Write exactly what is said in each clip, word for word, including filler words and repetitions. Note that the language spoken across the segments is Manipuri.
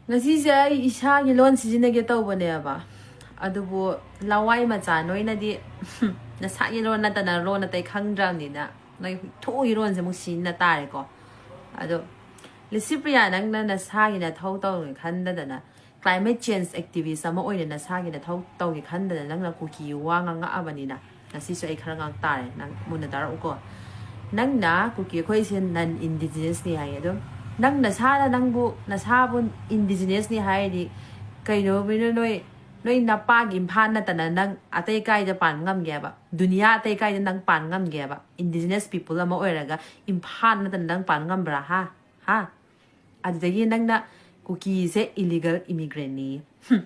ꯉꯁꯤꯁꯦ ꯑꯩ ꯏꯁꯥꯒꯤ ꯂꯣꯟ ꯁꯤꯖꯤꯟꯅꯒꯦ ꯇꯧꯕꯅꯦꯕ, ꯑꯗꯨꯕꯨ ꯂꯋꯥꯏ ꯃꯆꯥ ꯅꯣꯏꯅꯗꯤ ꯅꯁꯥꯒꯤ ꯂꯣꯟ ꯅꯠꯇꯅ ꯂꯣꯟ ꯑꯇꯩ ꯈꯪꯗ꯭ꯔꯕꯅꯤꯅ, ꯅꯣꯏ ꯊꯣꯛꯏ ꯂꯣꯟꯁꯦ ꯑꯃꯨꯛ ꯁꯤꯖꯤꯟꯅ ꯇꯥꯔꯦꯀꯣ꯫ ꯑꯗꯣ ꯂꯤꯁꯤꯄ꯭ꯔꯤꯌꯥ, ꯅꯪꯅ ꯅꯁꯥꯒꯤ ꯅꯊꯧ ꯇꯧꯒꯦ ꯈꯟꯗꯗꯅ, climate change activist ꯑꯃ ꯑꯣꯏꯅ ꯅꯁꯥꯒꯤ ꯅꯊꯧ ꯇꯧꯒꯦ ꯈꯟꯗꯅ ꯅꯪꯅ ꯀꯨꯀꯤ ꯋꯥ ꯉꯥꯡꯉꯛꯑꯕꯅꯤꯅ, ꯉꯁꯤꯁꯨ ꯑꯩ ꯈꯔ ꯉꯥꯡ ꯇꯥꯔꯦ, ꯅꯪ ꯃꯨꯟꯅ ꯇꯥꯔꯛꯎꯀꯣ꯫ ꯅꯪꯅ ꯀꯨꯀꯤ ꯑꯩꯈꯣꯏꯁꯦ non indigenous ꯅꯤ ꯍꯥꯏꯌꯦ꯫ ꯑꯗꯨꯝ ꯅꯪ ꯅꯁꯥꯅ ꯅꯪꯕꯨ, ꯅꯁꯥꯕꯨ indigenous ꯅꯤ ꯍꯥꯏꯔꯗꯤ ꯀꯩꯅꯣ, ꯅꯣꯏ, ꯅꯣꯏ ꯅꯄꯥꯒꯤ ꯏꯝꯐꯥꯜ ꯅꯠꯇꯅ ꯅꯪ ꯑꯇꯩ ꯀꯥꯏꯗ ꯄꯥꯟ ꯉꯝꯒꯦꯕ? ꯗꯨꯅꯤꯌꯥ ꯑꯇꯩ ꯀꯥꯏꯗ ꯅꯪ ꯄꯥꯟ ꯉꯝꯒꯦꯕ? Indigenous people ꯑꯃ ꯑꯣꯏꯔꯒ ꯏꯝꯐꯥꯜ ꯅꯠꯇꯅ ꯅꯪ ꯄꯥꯟ ꯉꯝꯕ꯭ꯔꯥ? ꯍꯥ? ꯍꯥ? ꯑꯗꯨꯗꯒꯤ ꯅꯪꯅ ꯀꯨꯀꯤꯁꯦ illegal immigrant ꯅꯤ꯫ ꯍꯨꯝ꯫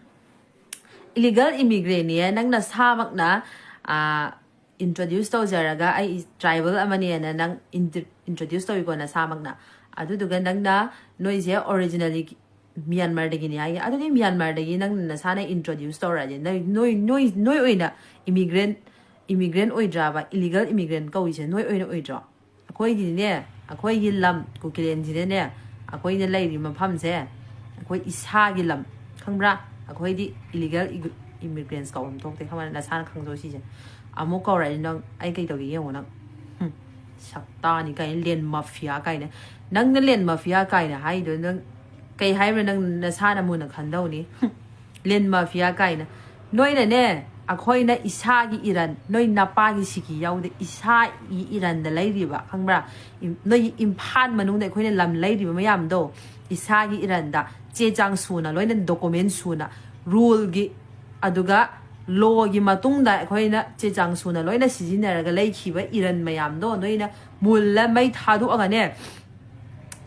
Illegal immigrant ꯅꯤ ꯅꯪ ꯅꯁꯥꯃꯛꯅ, ꯑꯥ, introduce ꯇꯧꯖꯔꯒ, "ꯑꯩ tribal ꯑꯃꯅꯦꯅ" ꯅꯪ intro-, introduce ꯇꯧꯏꯀꯣ ꯅꯁꯥꯃꯛꯅ꯫ ꯑꯗꯨꯗꯨꯒ ꯅꯪꯅ, ꯅꯣꯏꯁꯦ originally ꯃ꯭ꯌꯥꯟꯃꯥꯔꯗꯒꯤꯅꯤ ꯍꯥꯏꯒꯦ꯫ ꯑꯗꯨꯗꯤ ꯃ꯭ꯌꯥꯟꯃꯥꯔꯗꯒꯤ ꯅꯪꯅ ꯅꯁꯥꯅ introduce ꯇꯧꯔꯛꯑꯗꯤ, ꯅꯣꯏ, ꯅꯣꯏ, ꯅꯣꯏ, ꯅꯣꯏ ꯑꯣꯏꯅ immigrant, immigrant ꯑꯣꯏꯗ꯭ꯔꯕ? Illegal immigrant ꯀꯧꯔꯤꯁꯦ ꯅꯣꯏ ꯑꯣꯏꯅ ꯑꯣꯏꯗ꯭ꯔꯣ? ꯑꯩꯈꯣꯏꯒꯤꯅꯦ, ꯑꯩꯈꯣꯏꯒꯤ ꯂꯝ ꯀꯨꯀꯤꯂꯦꯟꯁꯤꯗꯅꯦ, ꯑꯩꯈꯣꯏꯅ ꯂꯩꯔꯤꯕ ꯃꯐꯝꯁꯦ ꯑꯩꯈꯣꯏ ꯏꯁꯥꯒꯤ ꯂꯝ, ꯈꯪꯕ꯭ꯔꯥ? ꯑꯩꯈꯣꯏꯗꯤ illegal immigrants ꯀꯧꯕ ꯑꯃ ꯊꯣꯛꯇꯦ, ꯈꯪꯕ꯭ꯔꯥ? ꯅꯁꯥꯅ ꯈꯪꯗꯣꯛꯑꯣ ꯁꯤꯁꯦ꯫ ꯑꯃꯨꯛ ꯀꯧꯔꯛꯑꯗꯤ ꯅꯪ ꯑꯩ ꯀꯩ ꯇꯧꯒꯦ ꯌꯦꯡꯉꯣ ꯅꯪ꯫ ꯍꯨꯝ, ꯁꯛꯇꯥꯅꯤ ꯀꯥꯏꯅ, land mafia ꯀꯥꯏꯅ꯫ ꯅꯪꯅ land mafia ꯀꯥꯏꯅ ꯍꯥꯏꯗꯣ ꯅꯪ ꯀꯩ ꯍꯥꯏꯕ꯭ꯔꯥ? ꯅꯪ ꯅꯁꯥꯅ ꯃꯨꯟꯅ ꯈꯟꯗꯧꯅꯤ꯫ ꯍꯨꯝ, land mafia ꯀꯥꯏꯅ꯫ ꯅꯣꯏꯅꯅꯦ, ꯑꯩꯈꯣꯏꯅ ꯏꯁꯥꯒꯤ ꯏꯔꯟ, ꯅꯣꯏ ꯅꯄꯥꯒꯤ ꯁꯤꯀꯤ ꯌꯥꯎꯗꯦ, ꯏꯁꯥꯒꯤ ꯏꯔꯟꯗ ꯂꯩꯔꯤꯕ, ꯈꯪꯕ꯭ꯔꯥ? ꯏꯝ-, ꯅꯣꯏꯒꯤ ꯏꯝꯐꯥꯜ ꯃꯅꯨꯡꯗ ꯑꯩꯈꯣꯏꯅ ꯂꯝ ꯂꯩꯔꯤꯕ ꯃꯌꯥꯝꯗꯣ, ꯏꯁꯥꯒꯤ ꯏꯔꯟꯗ ꯆꯦ ꯆꯥꯡ ꯁꯨꯅ, ꯂꯣꯏꯅ document ꯁꯨꯅ, rule ꯒꯤ, ꯑꯗꯨꯒ law ꯒꯤ ꯃꯇꯨꯡꯗ ꯑꯩꯈꯣꯏꯅ ꯆꯦ ꯆꯥꯡ ꯁꯨꯅ ꯂꯣꯏꯅ ꯁꯤꯖꯤꯟꯅꯔꯒ ꯂꯩꯈꯤꯕ ꯏꯔꯟ ꯃꯌꯥꯝꯗꯣ ꯅꯣꯏꯅ ꯃꯨꯜꯂ ꯃꯩ ꯊꯥꯗꯣꯛꯑꯒꯅꯦ,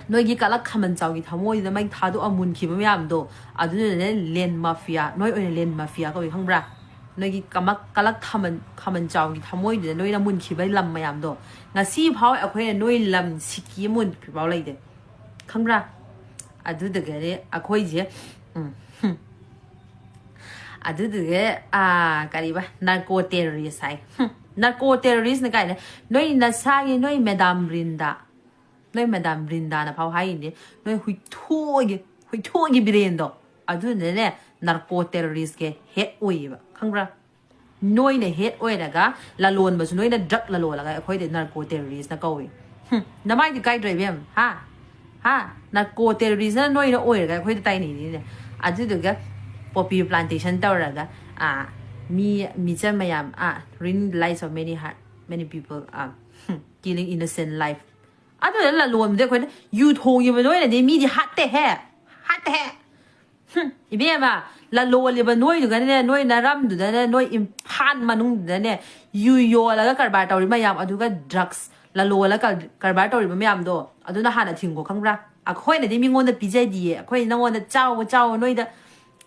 ꯅꯣꯏꯒꯤ ꯀꯂꯛ ꯈꯥꯃꯟ ꯆꯥꯎꯒꯤ ꯊꯃꯣꯏꯗꯨꯗ ꯃꯩ ꯊꯥꯗꯣꯛꯑ ꯃꯨꯟꯈꯤꯕ ꯃꯌꯥꯝꯗꯣ, ꯑꯗꯨꯗꯨꯅꯅꯦ land mafia, ꯅꯣꯏ ꯑꯣꯏꯅ land mafia ꯀꯧꯏ, ꯈꯪꯕ꯭ꯔꯥ? ꯅꯣꯏꯒꯤ ꯀꯃꯛ-, ꯀꯂꯛ ꯈꯥꯃꯟ, ꯈꯥꯃꯟ ꯆꯥꯎꯒꯤ ꯊꯃꯣꯏꯗꯨꯗ ꯅꯣꯏꯅ ꯃꯨꯟꯈꯤꯕ ꯂꯝ ꯃꯌꯥꯝꯗꯣ, ꯉꯁꯤ ꯐꯥꯎ ꯑꯩꯈꯣꯏꯅ ꯅꯣꯏ ꯂꯝ ꯁꯤꯀꯤ ꯃꯨꯟꯈꯤꯕ ꯐꯥꯎ ꯂꯩꯇꯦ, ꯈꯪꯕ꯭ꯔꯥ? ꯑꯗꯨꯗꯨꯒꯅꯦ ꯑꯩꯈꯣꯏꯁꯦ, ꯎꯝ, ꯍꯨꯝ꯫ ꯑꯗꯨꯗꯨꯒ, ꯑꯥ, ꯀꯔꯤꯕ, narco terrorist ꯍꯥꯏ꯫ ꯍꯨꯝ, narco terrorist ꯅ ꯀꯥꯏꯅ? ꯅꯣꯏ ꯅꯁꯥꯒꯤ, ꯅꯣꯏ ꯃꯦꯗꯥꯝ ꯕ꯭ꯔꯤꯟꯗꯥ, ꯅꯣꯏ ꯃꯦꯗꯥꯝ ꯕ꯭ꯔꯤꯟꯗꯥꯅ ꯐꯥꯎ ꯍꯥꯏꯔꯤꯅꯦ, ꯅꯣꯏ ꯍꯨꯏꯊꯨꯒꯤ ꯍꯨꯏꯊꯨꯒꯤ ꯕ꯭ꯔꯦꯟꯗꯣ꯫ ꯑꯗꯨꯅꯅꯦ, ꯅꯥꯔꯀꯣ ꯇꯦꯔꯣꯔꯤꯁꯀꯤ ꯍꯦꯠ ꯑꯣꯏꯌꯦꯕ, ꯈꯪꯕ꯭ꯔꯥ? ꯅꯣꯏꯅ ꯍꯦꯠ ꯑꯣꯏꯔꯒ, ꯂꯂꯣꯟꯕꯁꯨ ꯅꯣꯏꯅ ꯗ꯭ꯔꯛ ꯂꯂꯣꯜꯂꯒ ꯑꯩꯈꯣꯏꯗ ꯅꯥꯔꯀꯣ ꯇꯦꯔꯣꯔꯤꯁꯅ ꯀꯧꯏ꯫ ꯍꯨꯝ, ꯅꯃꯥꯏꯗꯤ ꯀꯥꯏꯗ꯭ꯔꯣ ꯏꯕꯦꯝ? ꯍꯥ? ꯍꯥ? ꯅꯥꯔꯀꯣ ꯇꯦꯔꯣꯔꯤꯁꯅ ꯅꯣꯏꯅ ꯑꯣꯏꯔꯒ ꯑꯩꯈꯣꯏꯗ ꯇꯥꯏꯅꯩꯅꯤꯅꯦ꯫ ꯑꯗꯨꯗꯨꯒ ꯄꯣꯄꯤ ꯄ꯭ꯂꯥꯟꯇꯦꯁꯟ ꯇꯧꯔꯒ, ꯑꯥ, ꯃꯤ, ꯃꯤꯆꯝ ꯃꯌꯥꯝ, ꯑꯥ, ruining the lives of many heart, many people, ꯑꯥ, ꯍꯨꯝ, killing innocent life꯫ ꯑꯗꯨꯗ ꯂꯂꯣꯟꯕꯗꯤ ꯑꯩꯈꯣꯏꯅ ꯌꯨ ꯊꯣꯡꯉꯤꯕ ꯅꯣꯏꯅꯗꯤ ꯃꯤꯗꯤ ꯍꯥꯠꯇꯦꯍꯦ, ꯍꯥꯠꯇꯦꯍꯦ꯫ ꯍꯨꯝ, ꯏꯕꯦꯝꯃ, ꯂꯂꯣꯜꯂꯤꯕ ꯅꯣꯏꯗꯨꯒꯅꯦ, ꯅꯣꯏ ꯅꯔꯝꯗꯨꯗꯅꯦ, ꯅꯣꯏ ꯏꯝꯐꯥꯜ ꯃꯅꯨꯡꯗꯨꯗꯅꯦ, ꯌꯨ ꯌꯣꯜꯂꯒ ꯀꯔꯕꯥꯔ ꯇꯧꯔꯤ ꯃꯌꯥꯝ, ꯑꯗꯨꯒ ꯗ꯭ꯔꯛꯁ ꯂꯂꯣꯜꯂ ꯀꯔ-, ꯀꯔꯕꯥꯔ ꯇꯧꯔꯤꯕ ꯃꯌꯥꯝꯗꯣ, ꯑꯗꯨꯅ ꯍꯥꯟꯅ ꯊꯤꯡꯒꯣ, ꯈꯪꯕ꯭ꯔꯥ? ꯑꯩꯈꯣꯏꯅꯗꯤ ꯃꯤꯉꯣꯟꯗ ꯄꯤꯖꯗꯤꯌꯦ, ꯑꯩꯈꯣꯏ ꯅꯉꯣꯟꯗ ꯆꯥꯎꯋꯣ, ꯆꯥꯎꯋꯣ, ꯅꯣꯏꯗ,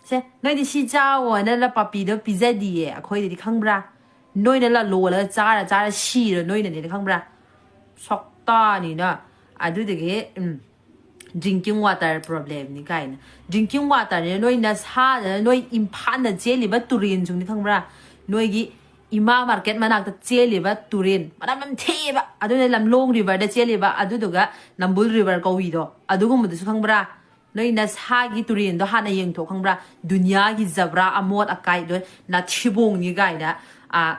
ꯁꯦ, ꯅꯣꯏꯗꯤ ꯁꯤ ꯆꯥꯎꯋꯣꯅ ꯄꯥꯄꯤꯗꯣ ꯄꯤꯖꯗꯤꯌꯦ, ꯑꯩꯈꯣꯏꯗꯗꯤ, ꯈꯪꯕ꯭ꯔꯥ? ꯅꯣꯏꯅ ꯂꯂꯣꯜꯂꯒ ꯆꯥꯔ ꯆꯥꯔ ꯁꯤꯔꯣ ꯅꯣꯏꯅꯅꯦ, ꯈꯪꯕ꯭ꯔꯥ? ꯁꯛꯇꯥꯅꯤꯅ꯫ ꯑꯗꯨꯗꯒꯤ, ꯎꯝ, drinking water problemꯅꯤ ꯀꯥꯏꯅ꯫ Drinking waterꯅꯦ ꯅꯣꯏ ꯅꯁꯥꯗꯅ, ꯅꯣꯏ ꯏꯝꯐꯥꯜꯗ ꯆꯦꯜꯂꯤꯕ ꯇꯨꯔꯦꯟꯁꯤꯡꯅꯤ, ꯈꯪꯕ꯭ꯔꯥ? ꯅꯣꯏꯒꯤ ꯏꯃꯥ ꯃꯥꯔꯀꯦꯠ ꯃꯅꯥꯛꯇ ꯆꯦꯜꯂꯤꯕ ꯇꯨꯔꯦꯟ, ꯃꯅꯝ ꯌꯥꯝ ꯊꯤꯑꯕ, ꯑꯗꯨꯅ ꯂꯝꯂꯣꯡ ꯔꯤꯚꯔꯗ ꯆꯦꯜꯂꯤꯕ, ꯑꯗꯨꯗꯨꯒ ꯅꯝꯕꯨꯜ ꯔꯤꯚꯔ ꯀꯧꯏꯗꯣ, ꯑꯗꯨꯒꯨꯝꯕꯗꯨꯁꯨ, ꯈꯪꯕ꯭ꯔꯥ? ꯅꯣꯏ ꯅꯁꯥꯒꯤ ꯇꯨꯔꯦꯟꯗꯣ ꯍꯥꯟꯅ ꯌꯦꯡꯊꯣꯛ, ꯈꯪꯕ꯭ꯔꯥ? ꯗꯨꯅꯤꯌꯥꯒꯤ ꯖꯕ꯭ꯔꯥ ꯑꯃꯣꯠ ꯑꯀꯥꯏꯗꯣ, ꯅꯥꯊꯤꯕꯣꯡꯅꯤ ꯀꯥꯏꯅ, ꯑꯥ,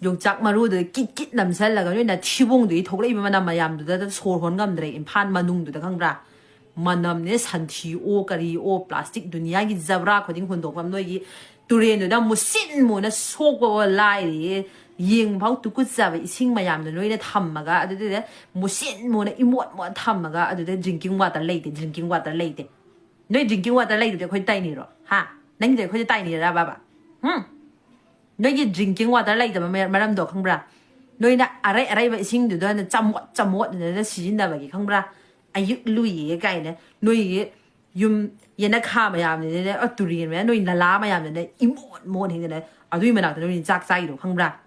ꯌꯣꯡꯆꯥꯛ ꯃꯔꯨꯗꯨꯗ ꯀꯤꯠ ꯀꯤꯠ ꯅꯝꯁꯜꯂꯒ ꯅꯣꯏ ꯅꯥꯊꯤꯕꯣꯡꯗꯨꯒꯤ ꯊꯣꯛꯂꯛꯏꯕ ꯃꯅꯝ ꯃꯌꯥꯝꯗꯨꯗ ꯁꯣꯔ ꯍꯣꯟ ꯉꯝꯗ꯭ꯔꯦ ꯏꯝꯐꯥꯜ ꯃꯅꯨꯡꯗꯨꯗ, ꯈꯪꯕ꯭ꯔꯥ? ꯃꯅꯝꯅꯦ, ꯁꯟꯊꯤ ꯑꯣ ꯀꯔꯤ ꯑꯣ, ꯄ꯭ꯂꯥꯁꯇꯤꯛ, ꯗꯨꯅꯤꯌꯥꯒꯤ ꯖꯕ꯭ꯔꯥ ꯈꯨꯗꯤꯡ ꯍꯨꯟꯗꯣꯛꯐꯝ, ꯅꯣꯏꯒꯤ ꯇꯨꯔꯦꯟꯗꯨꯗ ꯃꯨꯁꯤꯟ ꯃꯨꯅ ꯁꯣꯛꯄ ꯂꯥꯏꯔꯤ, ꯌꯦꯡꯕ ꯐꯥꯎ ꯇꯨꯀꯨꯠꯆꯕ ꯏꯁꯤꯡ ꯃꯌꯥꯝꯗꯣ ꯅꯣꯏꯅ ꯊꯝꯃꯒ, ꯑꯗꯨꯗꯨꯗ ꯃꯨꯁꯤꯟ ꯃꯨꯅ ꯏꯃꯣꯠ ꯃꯣꯠ ꯊꯝꯃꯒ, ꯑꯗꯨꯗ drinking water ꯂꯩꯇꯦ, drinking water ꯂꯩꯇꯦ꯫ ꯅꯣꯏ drinking water ꯂꯩꯇꯗꯤ ꯑꯩꯈꯣꯏ ꯇꯥꯏꯅꯤꯔꯣ? ꯍꯥ? ꯅꯪꯒꯤꯗꯤ ꯑꯩꯈꯣꯏꯗ ꯇꯥꯏꯅꯤꯔ, ꯕꯥꯕꯥ? ꯍꯨꯝ? ꯅꯣꯏꯒꯤ drinking water ꯂꯩꯇꯕ ꯃ-, ꯃꯔꯝꯗꯣ ꯈꯪꯕ꯭ꯔꯥ? ꯅꯣꯏꯅ ꯑꯔꯩ ꯑꯔꯩꯕ ꯏꯁꯤꯡꯗꯨꯗ ꯆꯃꯣꯠ ꯆꯃꯣꯠꯅ ꯁꯤꯖꯤꯟꯅꯕꯒꯤ, ꯈꯪꯕ꯭ꯔꯥ? ꯑꯌꯨꯛ ꯂꯨꯏꯌꯦ ꯀꯥꯏꯅ ꯅꯣꯏꯒꯤ ꯌꯨꯝ ꯌꯦꯅꯈꯥ ꯃꯌꯥꯝꯗꯨꯅꯅꯦ, ꯑ, ꯇꯨꯔꯦꯟ ꯃꯌꯥꯝ, ꯅꯣꯏ ꯅꯂꯥ ꯃꯌꯥꯝꯗꯨꯅ ꯏꯃꯣꯠ ꯃꯣꯠ ꯍꯦꯡꯗꯅ, ꯑꯗꯨꯏ ꯃꯅꯥꯛꯇ ꯅꯣꯏ ꯆꯥꯛ ꯆꯥꯏꯗꯣ, ꯈꯪꯕ꯭ꯔꯥ?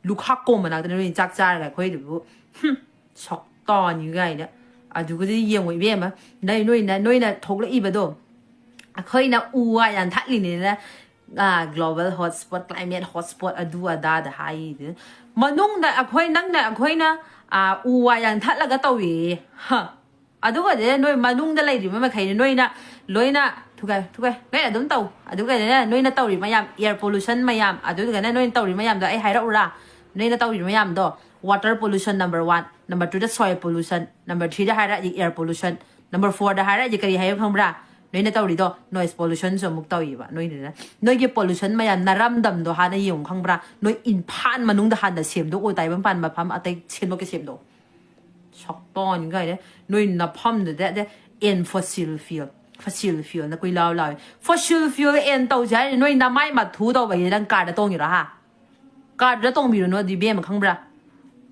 ꯂꯨꯈꯥꯛ ꯀꯣꯝ ꯃꯅꯥꯛꯇ ꯅꯣꯏ ꯆꯥꯛ ꯆꯥꯔꯒ ꯑꯩꯈꯣꯏꯗꯨꯕꯨ, ꯍꯨꯝ, ꯁꯛꯇꯥꯅꯤ ꯀꯥꯏꯅ꯫ ꯑꯗꯨꯒꯗꯤ ꯌꯦꯡꯉꯣ ꯏꯕꯦꯝꯃ, ꯅꯣꯏ, ꯅꯣꯏꯅ, ꯅꯣꯏꯅ ꯊꯣꯛꯂꯛꯏꯕꯗꯣ, ꯑꯩꯈꯣꯏꯅ ꯎ ꯋꯥ ꯌꯥꯟꯊꯠꯂꯤꯅꯤꯅ, ꯑꯥ, global hotspot, climate hotspot, ꯑꯗꯨ ꯑꯗꯥꯗ ꯍꯥꯏꯗꯅ꯫ ꯃꯅꯨꯡꯗ ꯑꯩꯈꯣꯏ, ꯅꯪꯅ, ꯑꯩꯈꯣꯏꯅ, ꯑꯥ, ꯎ ꯋꯥ ꯌꯥꯟꯊꯠꯂꯒ ꯇꯧꯏ꯫ ꯍ꯫ ꯑꯗꯨꯒꯗꯤ ꯅꯣꯏ ꯃꯅꯨꯡꯗ ꯂꯩꯔꯤꯕ ꯃꯈꯩꯅꯤ ꯅꯣꯏꯅ ꯂꯣꯏꯅ ꯊꯨꯒꯥꯏ ꯊꯨꯒꯥꯏ ꯅꯣꯏ ꯑꯗꯨꯝ ꯇꯧ꯫ ꯑꯗꯨꯒꯅꯦ ꯅꯣꯏꯅ ꯇꯧꯔꯤ ꯃꯌꯥꯝ, air pollution ꯃꯌꯥꯝ, ꯑꯗꯨꯒꯅꯦ ꯅꯣꯏꯅ ꯇꯧꯔꯤ ꯃꯌꯥꯝꯗꯣ ꯑꯩ ꯍꯥꯏꯔꯛꯎꯔꯥ? ꯅꯣꯏꯅ ꯇꯧꯔꯤ ꯃꯌꯥꯝꯗꯣ: water pollution number one, number twoꯗ soil pollution, number threeꯗ ꯍꯥꯏꯔꯛꯑꯗꯤ air pollution, number fourꯗ ꯍꯥꯏꯔꯛꯑꯗꯤ ꯀꯔꯤ ꯍꯥꯏꯌꯣ ꯈꯪꯕ꯭ꯔꯥ? ꯅꯣꯏꯅ ꯇꯧꯔꯤꯗꯣ noise pollutionꯁꯨ ꯑꯃꯨꯛ ꯇꯧꯏꯕ ꯅꯣꯏꯗꯨꯅ꯫ ꯅꯣꯏꯒꯤ pollution ꯃꯌꯥꯝ ꯅꯔꯝꯗꯝꯗꯣ ꯍꯥꯟꯅ ꯌꯦꯡꯉꯨ ꯈꯪꯕ꯭ꯔꯥ? ꯅꯣꯏ ꯏꯝꯐꯥꯜ ꯃꯅꯨꯡꯗ ꯍꯥꯟꯅ ꯁꯦꯝꯗꯣꯛꯑꯣ, ꯇꯥꯏꯕꯪꯄꯥꯟ ꯃꯐꯝ ꯑꯇꯩ ꯁꯦꯝꯗꯣꯛꯀꯦ ꯁꯦꯝꯗꯣꯛꯑꯣ꯫ ꯁꯛꯇꯣꯟ ꯀꯥꯏꯅ ꯅꯣꯏ ꯅꯐꯝꯗꯨꯗ ꯑꯗ ꯑꯦꯟ fossil fuel, fossil fuelꯅ ꯀꯨꯏ ꯂꯥꯎ ꯂꯥꯎꯋꯦ꯫ Fossil fuel ꯑꯦꯟ ꯇꯧꯁꯦ ꯍꯥꯏꯔꯗꯤ ꯅꯣꯏ ꯅꯃꯥꯏ ꯃꯊꯨ ꯇꯧꯕꯒꯤ ꯅꯪ ꯀꯥꯔꯗ ꯇꯣꯡꯉꯤꯔꯣ ꯍꯥ? ꯀꯥꯔꯗ ꯇꯣꯡꯕꯤꯔꯨꯅꯨ ꯑꯗꯨ ꯏꯕꯦꯝꯃ ꯈꯪꯕ꯭ꯔꯥ?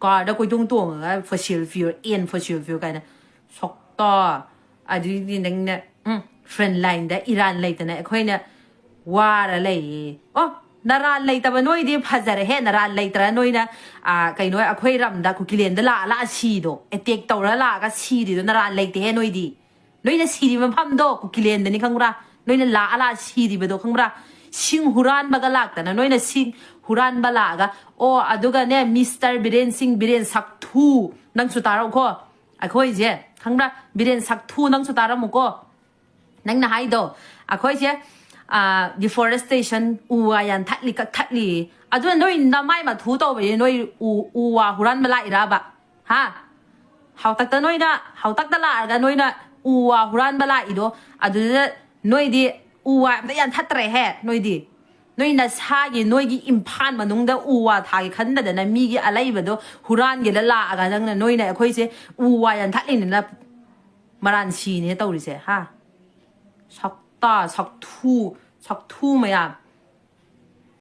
ꯀꯥꯔꯗ ꯀꯣꯏꯇꯣꯡ ꯇꯣꯡꯉꯒ fossil fuel, and fossil fuel ꯀꯥꯏꯅ ꯁꯛꯇꯣ꯫ ꯑꯗꯨꯗꯤ ꯅꯪꯅ ꯎꯝ front lineꯗ ꯏꯔꯥꯟ ꯂꯩꯇꯅ ꯑꯩꯈꯣꯏꯅ ꯋꯥꯔ ꯂꯩꯌꯦ꯫ ꯑꯣ, ꯅꯔꯥꯜ ꯂꯩꯇꯕ ꯅꯣꯏꯗꯤ ꯐꯖꯔꯦꯍꯦ꯫ ꯅꯔꯥꯜ ꯂꯩꯇ꯭ꯔ ꯅꯣꯏꯅ ꯑꯥ, ꯀꯩꯅꯣ ꯑꯩꯈꯣꯏ ꯔꯝꯗ ꯀꯨꯀꯤꯂꯦꯟꯗ ꯂꯥꯛꯑ ꯂꯥꯛꯑ ꯁꯤꯗꯣ, attack ꯇꯧꯔ ꯂꯥꯛꯑꯒ ꯁꯤꯔꯤꯗꯣ ꯅꯔꯥꯜ ꯂꯩꯇꯦꯍꯦ ꯅꯣꯏꯗꯤ꯫ ꯅꯣꯏꯅ ꯁꯤꯔꯤꯕ ꯃꯐꯝꯗꯣ ꯀꯨꯀꯤꯂꯦꯟꯗꯅꯤ ꯈꯪꯕ꯭ꯔꯥ? ꯅꯣꯏꯅ ꯂꯥꯛꯑ ꯂꯥꯛꯑ ꯁꯤꯔꯤꯕꯗꯣ ꯈꯪꯕ꯭ꯔꯥ? ꯁꯤꯡ ꯍꯨꯔꯥꯟꯕꯒ ꯂꯥꯛꯇꯅ ꯅꯣꯏꯅ ꯁꯤꯡ ꯍꯨꯔꯥꯟꯕ ꯂꯥꯛꯑꯒ, ꯑꯣ ꯑꯗꯨꯒꯅꯦ Mister ꯕꯤꯔꯦꯟ ꯁꯤꯡ, ꯕꯤꯔꯦꯟ ꯁꯛꯊꯨ, ꯅꯪꯁꯨ ꯇꯥꯔꯛꯎꯀꯣ꯫ ꯑꯩꯈꯣꯏꯁꯦ ꯈꯪꯕ꯭ꯔꯥ? ꯕꯤꯔꯦꯟ ꯁꯛꯊꯨ, ꯅꯪꯁꯨ ꯇꯥꯔꯝꯃꯨꯀꯣ꯫ ꯅꯪꯅ ꯍꯥꯏꯗꯣ ꯑꯩꯈꯣꯏꯁꯦ deforestation, ꯎ ꯋꯥ ꯌꯥꯟꯊꯠꯂꯤ ꯀꯛꯊꯠꯂꯤ, ꯑꯗꯨꯅ ꯅꯣꯏ ꯅꯃꯥꯏ ꯃꯊꯨ ꯇꯧꯕꯁꯦ ꯅꯣꯏ ꯎ, ꯎ ꯋꯥ ꯍꯨꯔꯥꯟꯕ ꯂꯥꯛꯏꯔꯕ? ꯍꯥ? ꯍꯥꯎꯇꯛꯇ ꯅꯣꯏꯅ, ꯍꯥꯎꯇꯛꯇ ꯂꯥꯛꯑꯒ ꯅꯣꯏꯅ ꯎ ꯋꯥ ꯍꯨꯔꯥꯟꯕ ꯂꯥꯛꯏꯗꯣ, ꯑꯗꯨꯗ ꯅꯣꯏꯗꯤ ꯎ ꯋꯥ ꯑꯝꯇ ꯌꯥꯟꯊꯠꯇ꯭ꯔꯦꯍꯦ ꯅꯣꯏꯗꯤ꯫ ꯅꯣꯏ ꯅꯁꯥꯒꯤ, ꯅꯣꯏꯒꯤ ꯏꯝꯐꯥꯜ ꯃꯅꯨꯡꯗ ꯎ ꯋꯥ ꯊꯥꯒꯦ ꯈꯟꯗꯗꯅ ꯃꯤꯒꯤ ꯑꯂꯩꯕꯗꯣ ꯍꯨꯔꯥꯟꯒꯦꯗ ꯂꯥꯛꯑꯒ ꯅꯪꯅ, ꯅꯣꯏꯅ ꯑꯩꯈꯣꯏꯁꯦ ꯎ ꯋꯥ ꯌꯥꯟꯊꯠꯂꯤꯅꯤꯅ ꯃꯔꯥꯟ ꯁꯤꯅꯦ ꯇꯧꯔꯤꯁꯦ ꯍꯥ? ꯁꯛꯇꯥ, ꯁꯛꯊꯨ, ꯁꯛꯊꯨ ꯃꯌꯥꯝ꯫